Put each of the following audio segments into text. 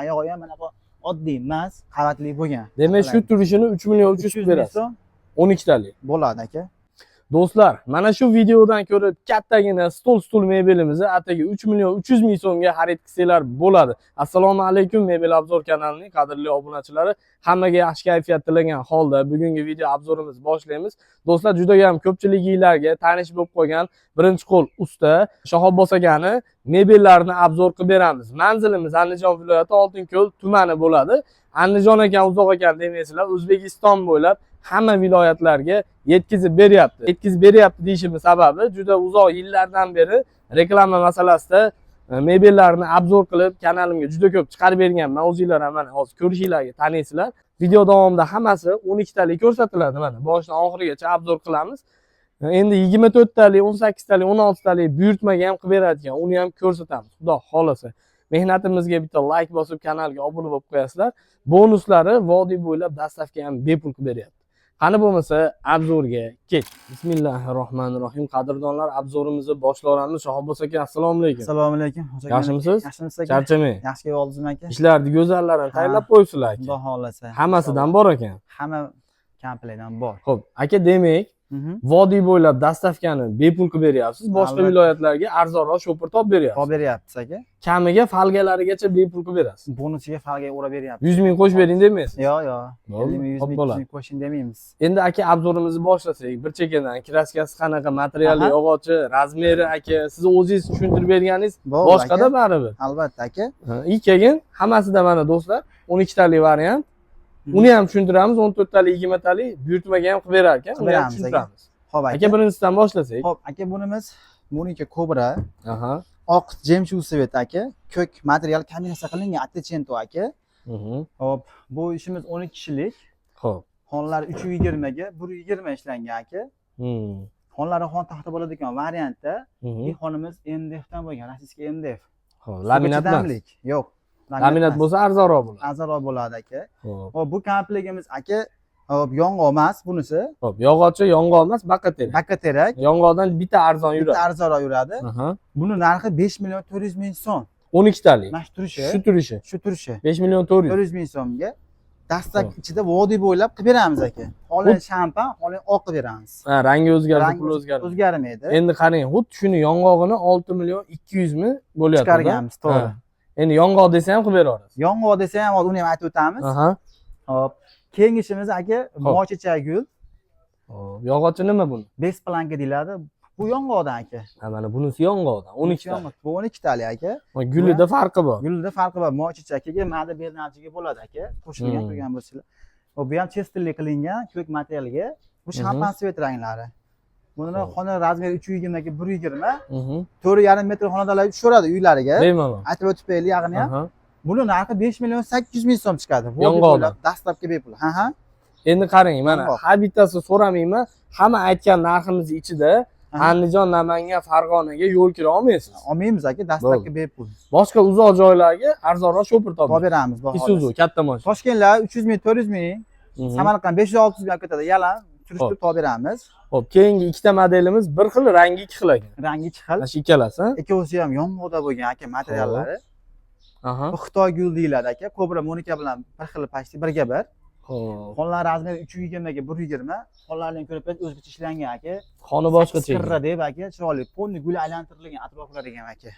Oyog'i ham bunaqa oddiy emas, qavatli bo'lgan. Demak, shu turishini 3 million 300 300 ming berasiz. so'm 12 talik. Bo'ladi, aka. Do'stlar, mana shu videodan ko'rib kattagina stol, stul mebelimizni atigi 3 million 300 ming so'mga xarid qilsanglar bo'ladi. Assalomu alaykum, Mebel обзор kanalining qadrli obunachilari. Hammaga yaxshi kayfiyat tilagan holda bugungi video обзор imizni boshlaymiz. Do'stlar, juda ham ko'pchiliginglarga tanish bo'lib qolgan birinchi qo'l usta Shahobbos akani mebellarni обзор qilib beramiz. Manzilimiz Andijon viloyati, Oltinko'l tumani bo'ladi. Andijon ekan, uzoq ekan demaysizlar, O'zbekiston bo'ylab hamma viloyatlarga yetkazib beryapti. Yetkazib beryapti deyishimiz sababi, juda uzoq yillardan beri reklama masalasida mebellarni обзор qilib kanalimga juda ko'p chiqarib berganman. O'zinglar ham mana hozir ko'rishinglarga taniysizlar. Video davomida hammasi 12 talik ko'rsatiladi, mana boshidan oxirigacha обзор qilamiz. Endi 24 talik, 18 talik, 16 talik buyurtmaga ham qilib beradigan, uni ham ko'rsatamiz. Xudo xohlasa. Mehnatimizga bitta layk bosib, kanalga obuna bo'lib qo'yasizlar. Bonuslari, vodiy bo'ylab доставка ham bepul qilib beryapti. Qani bo'lmasa, обзор ga ket. Bismillahir rohmanir rohim. Qadrdonlar, обзор imizni boshlayveramiz. Shahobbos aka, assalomu alaykum. Assalomu alaykum. Hoji aka. Yaxshimisiz? Yaxshimisiz, aka? Charchamang. Yaxshi kelib oldingizmi, aka? Ishlarni go'zallarini tayyorlab qo'yibsizlar, aka. Xudo xohlasa. Hammasidan bor ekan. Hamma komplektdan bor. Xo'p, aka, demak, vodiy bo'ylab доставка ni bepul qilib beryapsiz. Boshqa Albatta. viloyatlarga arzonroq shopir topib beryapsiz. Topib beryapmiz, aka. Kamiga folgalarigacha bepul qilib berasiz. Bonusiga folga urab beryapmiz. 100 ming qo'shib bering demaysiz. Yo'q. Bo'ldi, 50 ming, 100 xo'p ming, bo'ladi. 200 ming qo'shing demaymiz. Endi, aka, обзор imizni boshlasak, bir chekkadan краска si qanaqa, materiali, yog'ochi, размер i, aka, siz o'zingiz tushuntirib berganingiz Bo'ldi, boshqada aka. baribir. Albatta, aka. Ha, и keyin hammasida mana, do'stlar, 12 talik variant. Uni ham tushuntiramiz, 14 talik, 20 talik buyurtmaga ham qilib berar ekan, Qilib uni ham beramiz, aka. tushuntiramiz. Xo'p, aka. Aka, birinchisidan boshlasak. Xo'p, aka, bunimiz Monika Kobra. Oq жемчуг цвет, aka. Ko'k material kombinatsiya qilingan, Ottocento, aka. Xo'p, bu ishimiz 12 kishilik. Xonalar 320 ga 120 ishlangan, aka. Xonalari xon taxta bo'ladigan variantda. И xonamiz MDF dan bo'lgan, российский MDF. Xo'p, laminat emas. Chidamlik. Yo'q. Laminat emas. bo'lsa, arzonroq bo'ladi. Arzonroq bo'ladi, aka. Xo'p. Xo'p, bu komplektimiz, aka, xo'p, yong'oq emas bunisi. Xo'p, yog'ochi yong'oq emas, baqa terak. Baqa terak. Yong'oqdan bitta arzon Bitta yuradi. arzonroq yuradi. Buni narxi 5 million 400 ming so'm. 12 talik. Mana shu turishi. Shu turishi. Shu turishi. 5 million 400. 400 ming so'mga dastak ichida vodiy bo'ylab qilib beramiz, aka. Xohlang shampan, xohlang oq qilib beramiz. Ha, rangi o'zgardi, Rangi puli o'zgardi. o'zgarmaydi. Endi qarang, xuddi shuni yong'og'ini 6 million 200 mi bo'lyapti? Chiqarganmiz, to'g'ri. Ha. Endi yong'oq desa ham qilib bera olasiz. Yong'oq desa ham hozir uni ham aytib o'tamiz. Xo'p. Keyingi ishimiz, aka, moychechak gul. Xo'p, yog'ochi nima buni? Без планка deyiladi. Bu yong'oqdan, aka. Ha, mana bunisi yong'oqdan, 12 ta. Yong'oq. Bu 12 tali, aka. Gulida farqi bor. Gulida farqi bor. Moychechakiga ma'da bernavchiga bo'ladi, aka. Qo'shilgan ko'rgan bo'lsanglar. Xo'p, bu ham чистый qilingan ko'k materialga. Bu shampan цвет ranglari. Buni xona размер i 320 ga 120, 4,5 metr xonadolar tushaveradi uylariga. Bemalol. Aytib o'tib qo'yaylik yag'ini ham. Buni narxi 5 million 800 ming so'm chiqadi. Vodiy Yong'oqdan. bo'ylab доставка bepul. Ha. Endi qarang, mana Yong'oq. har bittasi so'ramayman, hamma aytgan narximiz ichida Andijon, Namangan, Farg'onaga yo'l kira olmaysiz. Olmaymiz, aka, доставка bepul. Boshqa uzoq joylarga arzonroq shopir Topib topib. beramiz, xudo Isuzu xohlasa. katta mashina. Toshkentlar 300 ming, 400 ming, Samarqand 500-600 ming olib ketadi. Yalan surishtirib topib beramiz. Xo'p, keyingi ikkita modelimiz bir xil, rangi ikki xil ekan. Rangi ikki xil. Mana shu ikkalasi, ha? Ikkovsi ham yong'oqda bo'lgan, aka, materiallari. Bu Xitoy gul deyiladi, aka. Kobra Monika bilan bir xil, почти birga bir. Xonalar размер i 320 ga 120. Xonalarni ham ko'rib o'zgacha ishlangan, aka. Xona boshqacha ekan. Qirra deb, aka, chiroyli, полный gul aylantirilgan atroflariga ham, aka.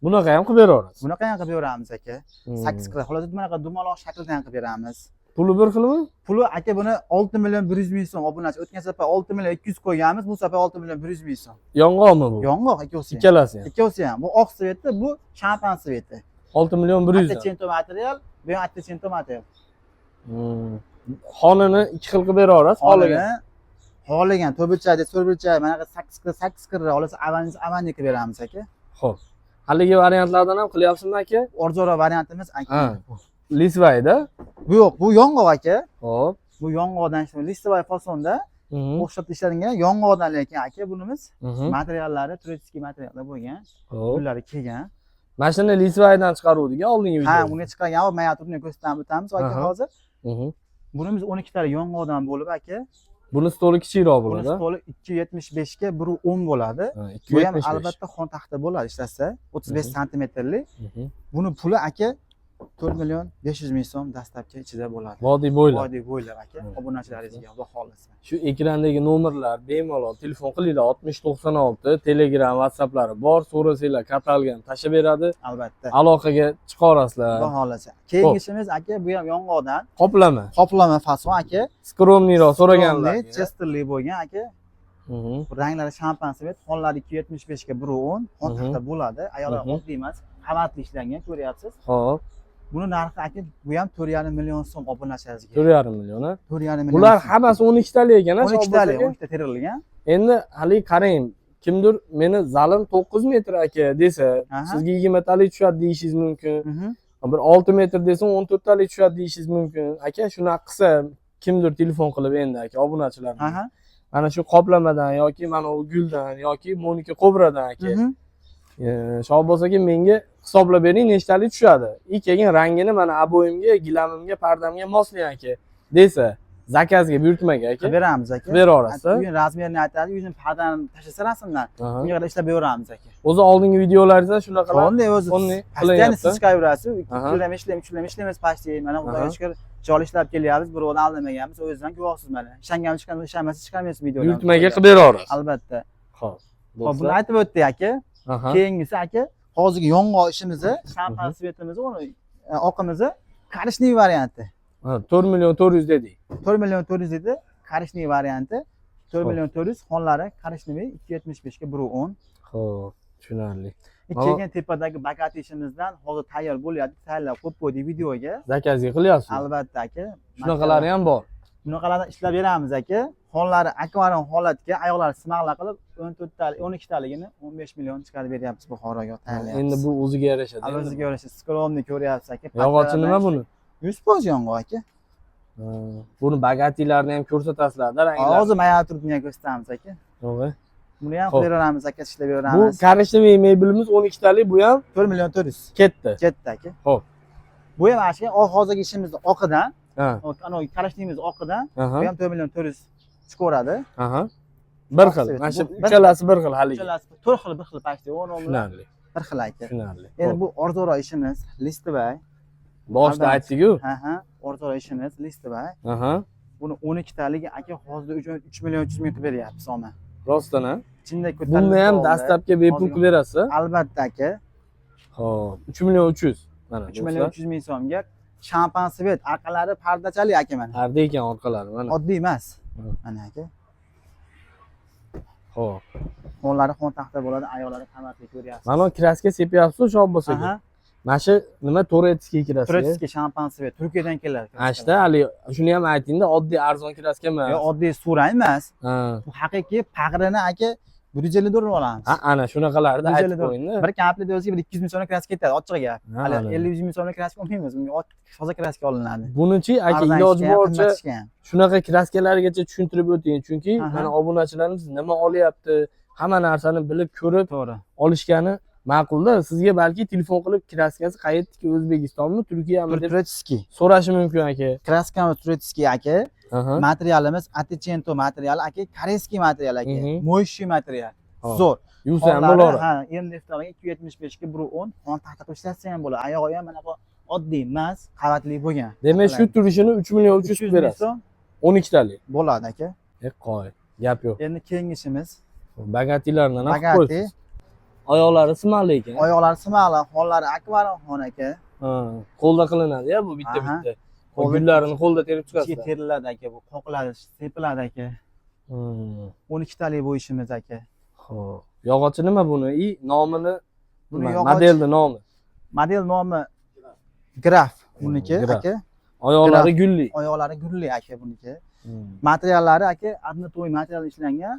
Bunaqa ham qilib beraverasiz. Bunaqa ham qilib beramiz, aka. 8 qirra. Xolos, bunaqa dumaloq shaklda ham qilib beramiz. Puli bir xilmi? Puli, aka, buni 6 million 100 ming so'm obunachi. O'tgan safar 6 million 200 qo'yganmiz, bu safar 6 million 100 ming so'm. Yong'oqmi bu? Yong'oq ikkovsi ham. Ikkalasi ham. Ikkovsi ham. Bu oq цвет i, bu shampan цвет i. 6 million 100. Ottocento material, bu ham Ottocento material. Xonani ikki xil qilib bera olasiz, xohlagan. Xonani xohlagan to'rtburchak, to'rtburchak, manaqa 8 qirra, 8 qirra, olsa avangiz avani qilib beramiz, aka. Xo'p. Haligi variantlardan ham qilyapsizmi, aka? Arzonroq variantimiz, aka. Ha. Листва yda. Bu yo'q, bu yong'oq, aka. Xo'p. Bu yong'oqdan ishlangan, листовой fasonda o'xshatib ishlangan yong'oqdan, lekin, aka, bunimiz materiallari турецкий materialda bo'lgan. Xo'p. Gullari kelgan. Mana shuni листва ydan chiqaruvdik oldingi Ha, videoda. Unga chiqargan, man uni ko'rsatib o'tamiz, aka, hozir. Bunimiz 12 tali yong'oqdan bo'lib, aka. Buni stoli kichikroq Buni bo'ladi. Stoli 2.75 ga 1.10 bo'ladi. Ha, Bu ham 2.75. albatta xon taxta bo'ladi ishlasa, 35 santimetrli. Buni puli, aka. 4 million 500 ming so'm доставка ichida bo'ladi. Vodiy bo'ylab. Vodiy bo'ylab aka, obunachilaringizga Xudo xohlasa. Shu ekrandagi nomerlar bemalol telefon qilinglar, 6096 Telegram, WhatsApplari bor, so'rasanglar katalogini tashlab beradi. Albatta. Aloqaga chiqarasizlar. Xudo xohlasa. Keyingi ishimiz aka, bu ham yong'oqdan. Qoplama. Qoplama fason aka. Скромный roq so'raganlar. Chesterli bo'lgan aka. Ranglari shampan цвет, xonlari 275 ga 1.10, xon taxta bo'ladi. Ayollar oddiy emas, qavatli ishlangan, ko'ryapsiz. Xo'p, Buni narxi aka, bu ham 4,5 million so'm obunachilaringizga. 4,5 million. A? 4,5 million. Bular hammasi 12 talik ekan, a? 12 talik, Aka? 12 ta terilgan. Endi haligi qarang, kimdir meni zalim 9 metr aka desa, sizga 20 talik tushadi deyishingiz mumkin. Bir 6 metr desa 14 talik tushadi deyishingiz mumkin. Aka, shunaqa qilsa kimdir telefon qilib endi aka obunachilar. Mana shu qoplamadan yoki mana u guldan yoki Monika Kobradan aka. Shohboz aka, menga hisoblab bering, nechtalik tushadi. И keyin rangini mana обои mga, gilamimga, pardamga moslang aka desa, заказ ga buyurtmaga aka. Qilib beramiz aka. Bera olasiz. Uyni размер ini aytadi, uyni pardani tashlasa rasmdan. Unga qarab ishlab beraveramiz aka. O'zi oldingi videolaringizda shunaqalar Qonday o'zi. Qonday Постоянно qilyapti. siz chiqaverasiz. 2 yil ham ishlaymiz, 3 yil ham ishlaymiz почти. Mana Xudoga shukur, joyli ishlab kelyapmiz, birovni aldamaganmiz, o'zidan guvohsiz mana. Ishongan chiqamiz, ishonmasa chiqarmaysiz videodan. Buyurtmaga qilib bera olasiz. Albatta. Xo'p. Xo'p, buni aytib o'tdik aka. Keyingisi aka, hozirgi yong'oq ishimizni, shampan цвет imizni, uni oqimizni коричневый varianti. Ha, 4 million 400 dedik. 4 million 400 edi, коричневый varianti. 4 Xo'p. million 400, xonlari коричневый 275 ga 1.10. Xo'p, tushunarli. Keyin tepadagi богатый ishimizdan hozir tayyor bo'lyapti, tayyorlab qo'yib qo'ydik videoga. Заказ ga qilyapsiz. Albatta aka. Shunaqalari ham bor. Bunaqalarni ishlab beramiz aka. Xonlari akvarium holatga, oyoqlari simag'la qilib 14 talik, 12 taligini 15 million chiqarib beryapmiz Buxoroga tayyorlayapmiz. Endi bu o'ziga yarasha. O'ziga yarasha скромный ko'ryapsiz aka. Yog'ochi nima buni? 100% yong'oq aka. Ha, buni богатый larni ham ko'rsatasizlar-da ranglar. Hozir mana turibni ham ko'rsatamiz aka. Yo'q. Buni ham Xo'p. qilib beramiz aka, ishlab Bu beramiz. коричневый mebelimiz 12 talik, bu ham 4 million 400 ketdi. Ketdi aka. Xo'p. Bu ham mana shu hozirgi ishimizni oqidan, anavi коричневый imiz oqidan, bu ham 4 million 400 chiqaveradi. Aha. Bir xil. Mana shu uchalasi bir xil haligi. Uchalasi to'rt xil, bir xil почти, 10 10 Tushunarli. bir xil aka. Tushunarli. Endi bu arzonroq ishimiz, листовой. Boshida aytdik-ku. Ha, arzonroq ishimiz листовой. Buni 12 taligi aka hozir 3 million 300 ming qilib beryapmiz omma. Rostdan ha? Chinda ko'tarilib Buni ham qoldi. доставка bepul qilib berasiz? Albatta aka. Xo'p, 3 million 300. Mana 3 million 300 ming so'mga shampan цвет, orqalari pardachali aka mana. Parda ekan orqalari mana. Oddiy emas. Mana aka. Xo'p. Xonlari xon taxta bo'ladi, ayoqlari qavatli ko'ryapsiz. Mana краска sepyapsiz Shobbos aka. Aha. Mana shu nima турецкий краска? Турецкий shampan цвет, Turkiyadan keladi. Ana shuda haligi shuni ham aytingda, oddiy arzon краска emas. Yo'q, oddiy sura emas. Bu haqiqiy pag'rini aka 150 dollar olamiz. Ha, ana shunaqalarni 150 aytib dollar. qo'yingda. Bir komplekt o'ziga bir 200 ming so'mlik краска ketadi, ochig'i gap. Ha, Hali ana. 50-100 ming so'mlik краска olmaymiz. Bunga toza краска olinadi. Bunichi aka Arzon iloji ishga ham, boricha qimmat ishga ham. Shunaqa краска largacha tushuntirib o'ting, chunki mana obunachilarimiz nima olyapti, hamma narsani bilib ko'rib To'g'ri. olishgani ma'qulda. Sizga balki telefon qilib краска si qayerdiki, O'zbekistonmi, Turkiyami deb Турецкий. so'rashi mumkin aka. Краска miz турецкий aka. Materialimiz Атеченто materiali aka, корейский material aka. Моющий material. Hop. Zo'r. Yuvsa ham Xonlari, bo'laveradi. ha, MDF 275 ga 1.10, xon taxta qilib ishlatsa ham bo'ladi. Oyog'i ham mana bu oddiy emas, qavatli bo'lgan. Demak, shu turishini 3 million 300 300 ming berasiz. so'm 12 talik. Bo'ladi aka. E, qo'y, gap yo'q. Endi keyingi ishimiz Богатый lardan ham qilib Богатый. qo'yibsiz. Oyoqlari simali ekan. Oyoqlari simali, xonlari akvarium xon aka. Ha, qo'lda qilinadi ya bu bitta bitta. Gullarini qo'lda terib Ichiga chiqasizlar. teriladi aka, bu qoqiladi, sepiladi aka. 12 talik bu ishimiz aka. Xo'p. Yog'ochi nima buni? И nomini Buni nima? yog'och- Modelni nomi. Model nomi Graf buniki Graf. aka. Oyoqlari gulli. Oyoqlari gulli aka buniki. Materiallari aka однотонный material ishlangan.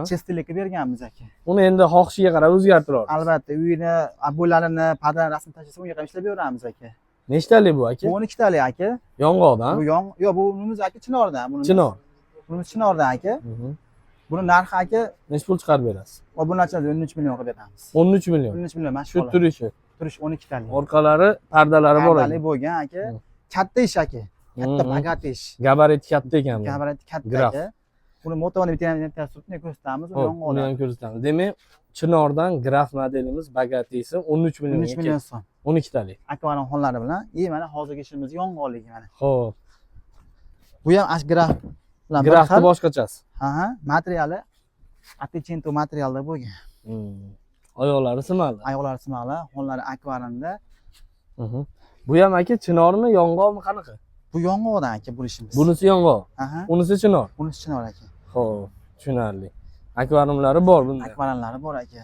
Чистый lik berganmiz aka. Uni endi xohishiga qarab o'zgartiramiz. Albatta, uyini обой larini, pardani rasm tashlasa unga qarab ishlab beramiz aka. Nechtalik bu aka? Bu 12 talik aka. Yong'oqdan. Bu yon, yo'q, bu bunimiz aka chinordan, bunimiz. Chinor. Bunimiz chinordan aka. Buni narxi aka Necha pul chiqarib berasiz? Obunachilarga 13 million qilib beramiz. 13 million. 13 million mana Shu shu turishi. turish 12 talik. Orqalari pardalari bor Pardali ekan. bo'lgan aka. Katta ish aka. Katta богатый ish. Габарит i katta ekan bu. Габарит i katta Graf. aka. Buni motorni bitta turibdi, ko'rsatamiz. Xo'p, uni ham ko'rsatamiz. Demak, Chinordan Graf modelimiz Bagatisi 13 millionga. 13 million so'm. 12 talik. Akvarium xonalari bilan. И mana hozirgi ishimiz yong'oqligi mana. Xo'p, Bu ham ash graf bilan bir Grafni xil. boshqachasi. Ha, materiali Attecento materialda bo'lgan. Oyoqlari simali. Oyoqlari simali, xonalari akvariumda. Bu ham aka chinormi, yong'oqmi, qanaqa? Bu yong'oqdan aka bu ishimiz. Bunisi yong'oq, Aha, unisi chinor. Bunisi chinor aka. Xo'p, tushunarli. Akvariumlari bor bunda. Akvariumlari bor aka.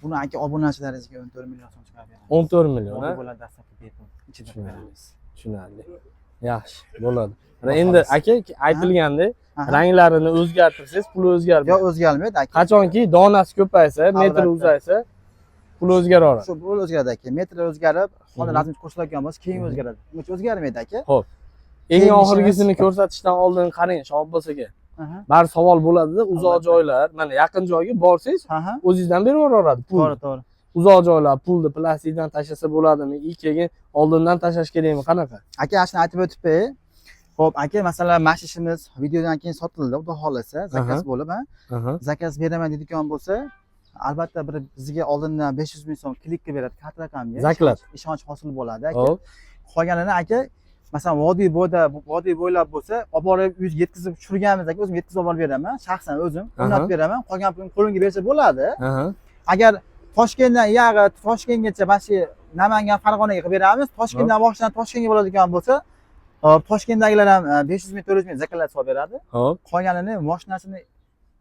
Buni aka obunachilaringizga 14 million so'm chiqarib beramiz. 14 million, Model ha? bo'ladi, dastlabki bepul. Ichida Tushunarli. beramiz. Tushunarli. Yaxshi, bo'ladi. Mana Xudo endi xohlasa. aka aytilgandek, Aha. ranglarini o'zgartirsangiz puli o'zgarmaydi. Yo'q, o'zgarmaydi aka. Qachonki donasi ko'paysa, metri Albatta. uzaysa, pul o'zgaraveradi. Shu pul o'zgaradi aka. Metr o'zgarib, xona rasm qo'shiladigan bo'lsa, keyin o'zgaradi. Ungacha o'zgarmaydi aka. Eng Keyingi oxirgisini ko'rsatishdan oldin qarang, Shohboz aka. Aha. Bari savol bo'ladida, uzoq Albatta. joylar, mana yaqin joyga borsangiz, Aha. o'zingizdan berib yuboradi pul. To'g'ri, to'g'ri. Uzoq joylar pulni plastikdan tashlasa bo'ladimi? И keyin oldindan tashlash kerakmi? Qanaqa? Aka, shuni aytib o'tib qo'yay. Xo'p, aka, masalan, mana shu ishimiz videodan keyin sotildi, xudo xohlasa, заказ bo'lib, ha. Заказ beraman deydigan bo'lsa, albatta bir bizga oldindan 500 ming so'm klik qilib beradi karta raqamiga. Заклад. Ishonch hosil bo'ladi aka. Xo'p. Qolganini aka, masalan, vodiy bo'yida, vodiy bo'ylab bo'lsa, olib borib uyga yetkazib tushirganmiz aka, o'zim yetkazib olib borib beraman, shaxsan o'zim o'rnatib beraman. Qolgan pulni qo'limga bersa bo'ladi. Agar Toshkentdan yog'i Toshkentgacha mana shu Namangan, Farg'onaga qilib beramiz. Toshkentdan boshlanib Toshkentga bo'ladigan bo'lsa, hop, Toshkentdagilar ham 500 ming, 400 ming заклад solib beradi. Qolganini mashinasini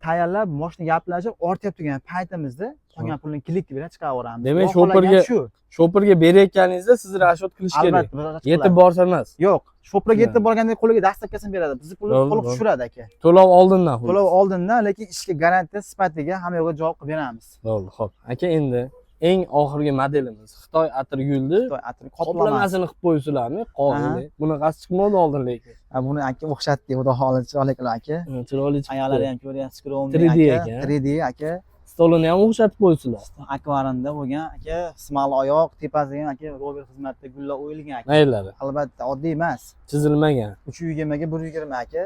tayyorlab, mashina gaplashib, ortib turgan paytimizda qolgan pulni klik bilan chiqaraveramiz. Demak, Xudo xohlagan shu. Shopirga berayotganingizda siz расчёт qilish kerak. Albatta, biz расчёт Yetib qilamiz. borsa emas. Yo'q, shopirga yetib borganda qo'liga доставка sini beradi. Bizni pulni qo'l tushiradi aka. To'lov oldindan. To'lov oldindan, lekin ishga garantiya sifatiga hamma yo'g'a javob qilib beramiz. Bo'ldi, xo'p. Aka, endi eng oxirgi modelimiz Xitoy atirgulni Xitoy atri qoplamasini qoplamasini qilib qo'yibsizlarmi? Qog'ozli. Bunaqasi chiqmadi oldin lekin. Ha, buni aka o'xshatdik, xudo xohlasa chiroyli qilib aka. Chiroyli chiqdi. Ayoqlari ham ko'ryapsiz, скромный 3D aka. aka. 3D aka. Stolini ham o'xshatib qo'yibsizlar. Akvariumda bo'lgan aka, simali oyoq, tepasiga ham aka rober xizmatda gullar o'yilgan aka. Maylari Albatta oddiy emas. chizilmagan. 320 ga 120 aka.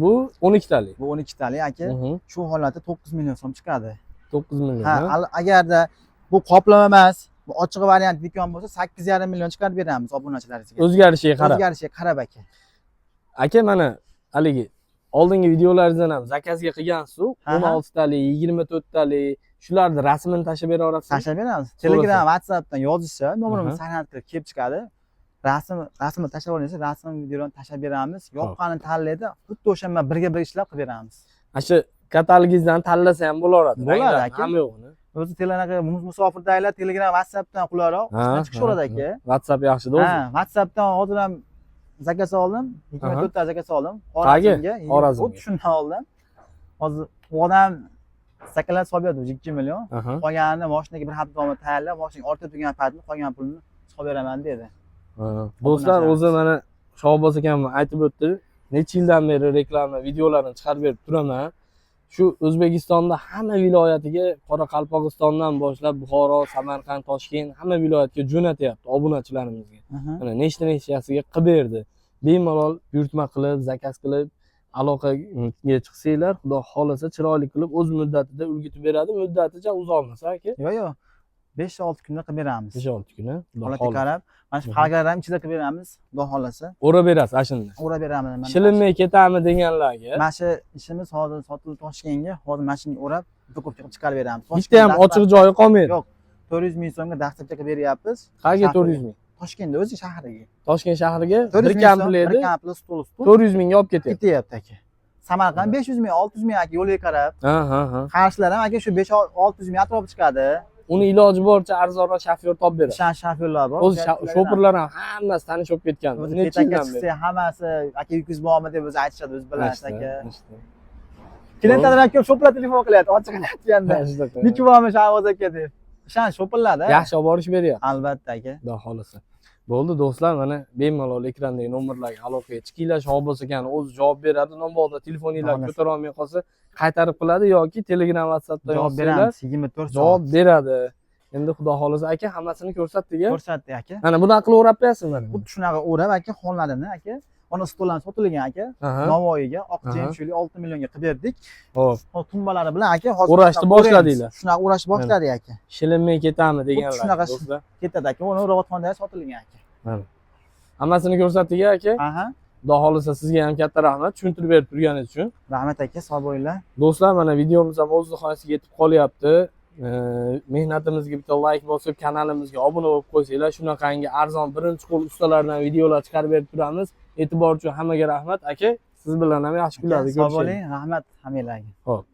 Bu 12 talik. Bu 12 talik aka. Shu holatda 9 million so'm chiqadi. 9 million. Ha, Ha? Agarda bu qoplama emas, bu ochiq variant deydigan bo'lsa 8,5 million chiqarib beramiz obunachilarimizga. O'zgarishiga qarab. O'zgarishiga qarab aka. Aka, mana haligi oldingi videolaringizdan ham заказ ga qilgansiz, 16 talik, 24 talik, shularni rasmini tashlab bera olasizmi? Tashlab beramiz. So'rasa. Telegram, WhatsAppdan yozishsa, nomerimiz saqlanib turib kelib chiqadi. Rasmni tashlab olinsa, rasm videolarni tashlab beramiz. Yoqqanini tanlaydi, xuddi o'sha bilan birga bir ishlab qilib beramiz. Ana shu katalogingizdan tanlasa ham bo'laveradi. Bo'ladi, Ranglarni, aka. Hamma yo'g'ini. O'zi anaqa musofirdagilar Telegram, WhatsAppdan qulayroq chiqishaveradi aka. WhatsApp yaxshida o'zi. Ha, WhatsAppdan hozir ham заказ oldim. 24 ta заказ oldim. Qayerga? Xorazmga. Xorazmga. Xuddi shundan oldim. Hozir u odam заклад solib berdi 2 million. Qolganini moshinaga bir hafta davomida tayyorlab, moshinaga ortib turgan paytida qolgan pulni chiqarib beraman dedi. Do'stlar, Obunachilarimiz. o'zi mana Shohboz akam aytib o'tdi. Necha yildan beri reklama videolarini chiqarib berib turaman. Shu O'zbekistonda hamma viloyatiga, Qoraqalpog'istondan boshlab Buxoro, Samarqand, Toshkent, hamma viloyatga jo'natyapti obunachilarimizga. Mana nechta nechtasiga qilib berdi. Bemalol buyurtma qilib, заказ qilib, aloqaga chiqsanglar, xudo xohlasa chiroyli qilib o'z muddatida ulgutib beradi. Muddaticha uzoq emas, aka. Yo'q. 5-6 kunda qilib beramiz. 5-6 kun, xudo Holatga xohlasa. qarab, mana shu farqlar ham ichida qilib beramiz, xudo xohlasa. O'rab berasiz ana shunda. O'rab beramiz. Mana Shilinmay ketami deganlarga. Mana shu ishimiz hozir sotildi Toshkentga, hozir mana shuni o'rab, упаковка qilib chiqarib beramiz. Bitta ham ochiq joyi qolmaydi. Yo'q. 400 ming so'mga доставка qilib beryapmiz. Qayerga Shahriga. 400 ming? Toshkentda o'zi shahriga. Toshkent shahriga 400 bir ming so'm, komplekti bir komplekt stol stul 400 mingga olib ketyapti. ketyapti aka. Samarqand 500 ming, 600 ming aka yo'lga qarab. Ha, ha, ha. Qarshilar ham aka shu 5-600 ming atrofi chiqadi. Uni iloji boricha arzonroq shofyor topib beradi. Ishonch shofyorlar bor. O'zi shofyorlar ham hammasi tanish bo'lib ketgan. O'zi Necha petakka yildan beri. chiqsa hammasi aka 200 bormi deb o'zi aytishadi, o'zi bilasiz aka. Eshitdi. Klientlar ham ko'p shopirlar telefon qilyapti, ochiqini aytganda. Shunaqa. Niki bormi Shahboz aka deb. Ishonch shopirlarda. Yaxshi olib borish beryapti. Albatta aka. Xudo xohlasa. Bo'ldi do'stlar, mana bemalol ekrandagi nomerlarga aloqaga chiqinglar. Shahboz akani o'zi javob beradi. Mabodo telefoninglar Xohlasa. ko'tara olmay qolsa, qaytarib qiladi yoki Telegram, WhatsAppdan Javob yozsanglar, beramiz 24 soat. javob beradi. Endi xudo xohlasa aka hammasini ko'rsatdik. Ko'rsatdik aka. Mana bunaqa qilib o'rab qo'yasiz mana. Xuddi shunaqa o'rab aka xonlarini aka. Mana stollar sotilgan, aka. Navoiyga oq жемчуг li 6 millionga qilib berdik. Xo'p. Tumbalari bilan, aka, hozir O'rashni shunaqa boshladinglar. o'raymiz. Shunaqa o'rashni boshladik, aka. Shilinmay ketami deganlar shunaqa do'stlar. Ketadi, aka. Uni O'rg'otxonda ham sotilgan, aka. Mana. Hammasini ko'rsatdik, aka. Aha. Xudo xohlasa, sizga ham katta rahmat tushuntirib berib turganingiz uchun. Rahmat, aka, sog' bo'linglar. Do'stlar, mana videomiz ham o'z nihoyasiga yetib qolyapti. Mehnatimizga bitta layk bosib, kanalimizga obuna bo'lib qo'ysanglar, shunaqangi arzon birinchi qo'l ustalardan videolar chiqarib berib turamiz. E'tibor uchun hammaga rahmat, aka. Siz bilan ham yaxshi kunlarda Sog' ko'rishaylik. bo'ling, rahmat hammanglarga. Xo'p.